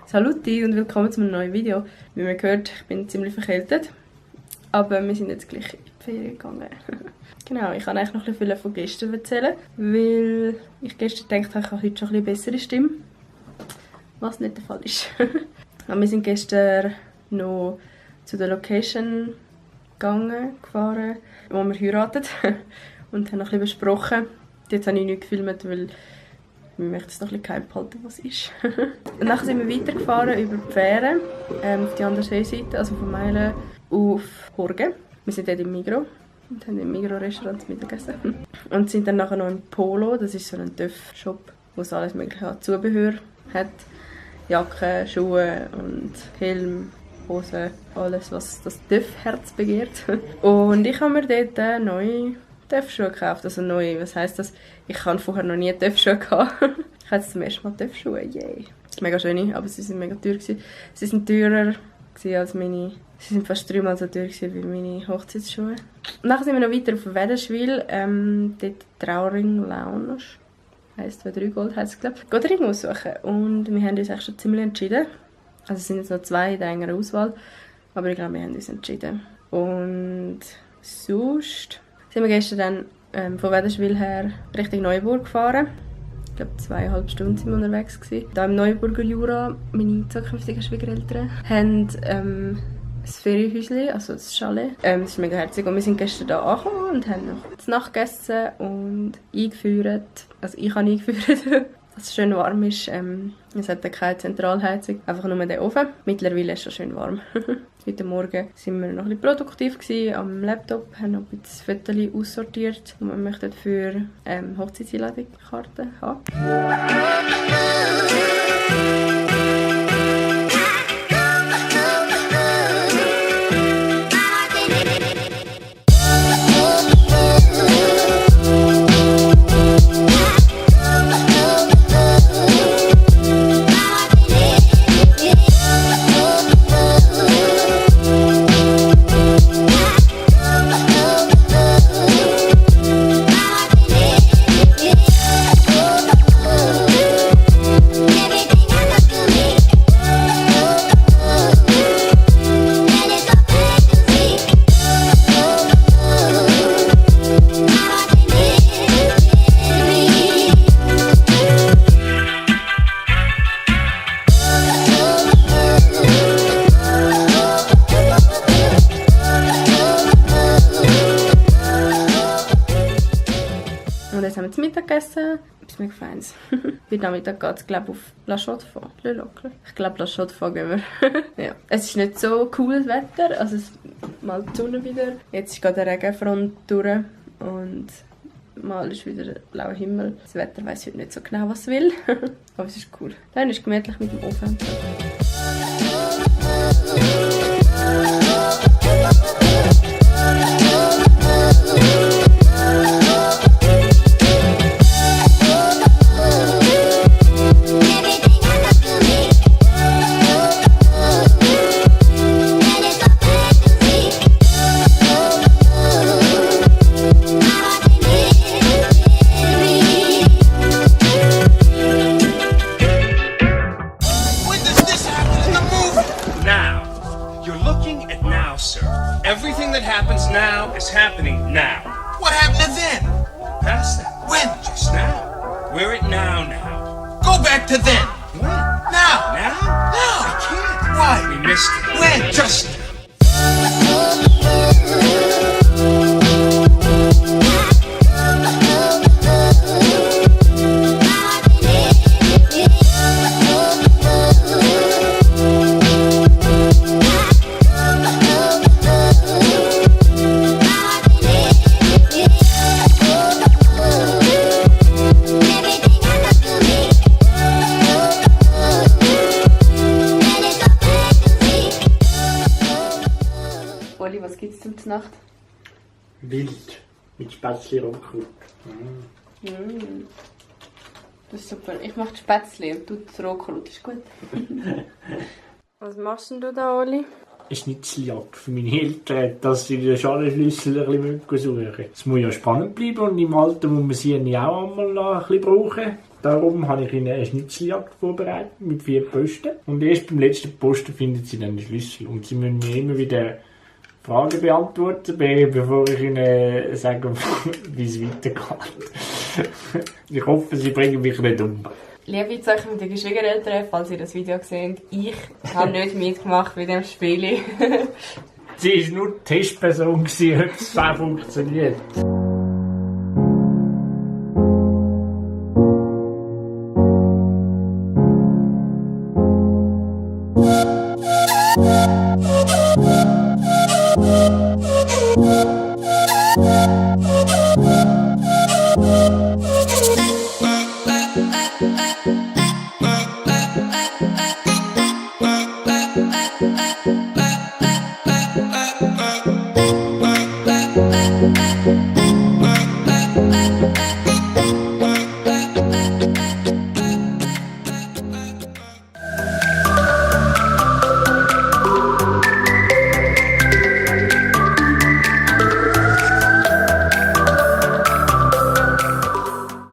Saluti und willkommen zu einem neuen Video. Wie man hört, ich bin ziemlich verkältet, aber wir sind jetzt gleich in die Ferien gegangen. Genau, ich kann eigentlich noch ein bisschen von gestern erzählen, weil ich gestern gedacht habe, ich habe heute schon ein bisschen bessere Stimme, was nicht der Fall ist. Aber wir sind gestern noch zu der Location gefahren, wo wir heiraten und haben noch ein bisschen besprochen. Jetzt habe ich nichts gefilmt, weil wir möchten es noch ein bisschen geheim behalten, was ist. Und dann sind wir weitergefahren über die Fähre auf die andere Seeseite, also von Meilen auf Horgen. Wir sind dort im Migros und haben im Migros-Restaurant Mittagessen. Und sind dann nachher noch im Polo, das ist so ein TÜV-Shop, wo es alles mögliche an Zubehör hat. Jacken, Schuhe und Helm, Hosen, alles, was das TÜV-Herz begehrt. Und ich habe mir dort neue TÜV-Schuhe gekauft. Also neu, was heisst das? Ich hatte vorher noch nie TÜV-Schuhe. Ich habe jetzt zum ersten Mal TÜV-Schuhe, yay. Mega schöne, aber sie sind mega teuer gewesen. Sie sind teurer als meine... Sie sind fast 3-mal so teuer wie meine Hochzeitsschuhe. Und dann sind wir noch weiter auf Wädenswil, dort Trauring Lounge. Heisst, wenn 3 Gold heisst es, glaube ich. Geht Ring aussuchen. Und wir haben uns eigentlich schon ziemlich entschieden. Also es sind jetzt noch 2 in der engeren Auswahl. Aber ich glaube, wir haben uns entschieden. Und sonst sind wir gestern dann von Wädenswil her Richtung Neuburg gefahren. Ich glaube, 2,5 Stunden sind wir unterwegs gewesen. Da im Neuburger Jura, meine zukünftigen Schwiegereltern, haben ein Ferienhäuschen, also das Chalet. Das ist mega herzig. Und wir sind gestern hier angekommen und haben noch zu Nacht gegessen und eingeführt. Also ich habe eingeführt, dass es schön warm ist. Es hat keine Zentralheizung, einfach nur den Ofen. Mittlerweile ist es schon schön warm. Heute Morgen waren wir noch ein bisschen produktiv gewesen, am Laptop, haben noch ein bisschen Fotos aussortiert und wir möchten für Hochzeitseinladung Karten haben. Und jetzt haben wir zu Mittag gegessen. Etwas mega Feines. Heute Nachmittag geht es, glaube ich, auf La Chaux-de-Fonds. Ich glaube, La Chaux-de-Fonds gehen wir. Ja. Es ist nicht so cooles Wetter. Also es mal die Sonne wieder. Jetzt geht der Regenfront durch. Und mal ist wieder blauer Himmel. Das Wetter weiss heute nicht so genau, was es will. Aber es ist cool. Dann ist es gemütlich mit dem Ofen. Everything that happens now is happening now. What happened to then? Past that. When? Just now. We're at now. Go back to then. When? Now. Now? Now. I can't. Why? We missed it. When? Just now. Oli, was gibt es zum Nacht? Wild mit Spätzle Rotkraut. Das ist super. Ich mache Spätzle und du das Rotkraut. Ist gut. Was machst denn du da, Oli? Eine Schnitzeljagd für meine Eltern, dass sie den Schalenschlüssel ein bisschen suchen müssen. Es muss ja spannend bleiben und im Alter muss man sie auch einmal ein bisschen brauchen. Darum habe ich ihnen eine Schnitzeljagd vorbereitet mit 4 Posten. Und erst beim letzten Posten finden sie dann den Schlüssel. Und sie müssen mir immer wieder Fragen beantworten, bevor ich ihnen sage, wie es weitergeht. Ich hoffe, sie bringen mich nicht um. Liebe Zeichen mit den Schwiegereltern, falls ihr das Video seht, ich habe nicht mitgemacht bei dem Spiel. Sie war nur die Testperson, ob es funktioniert.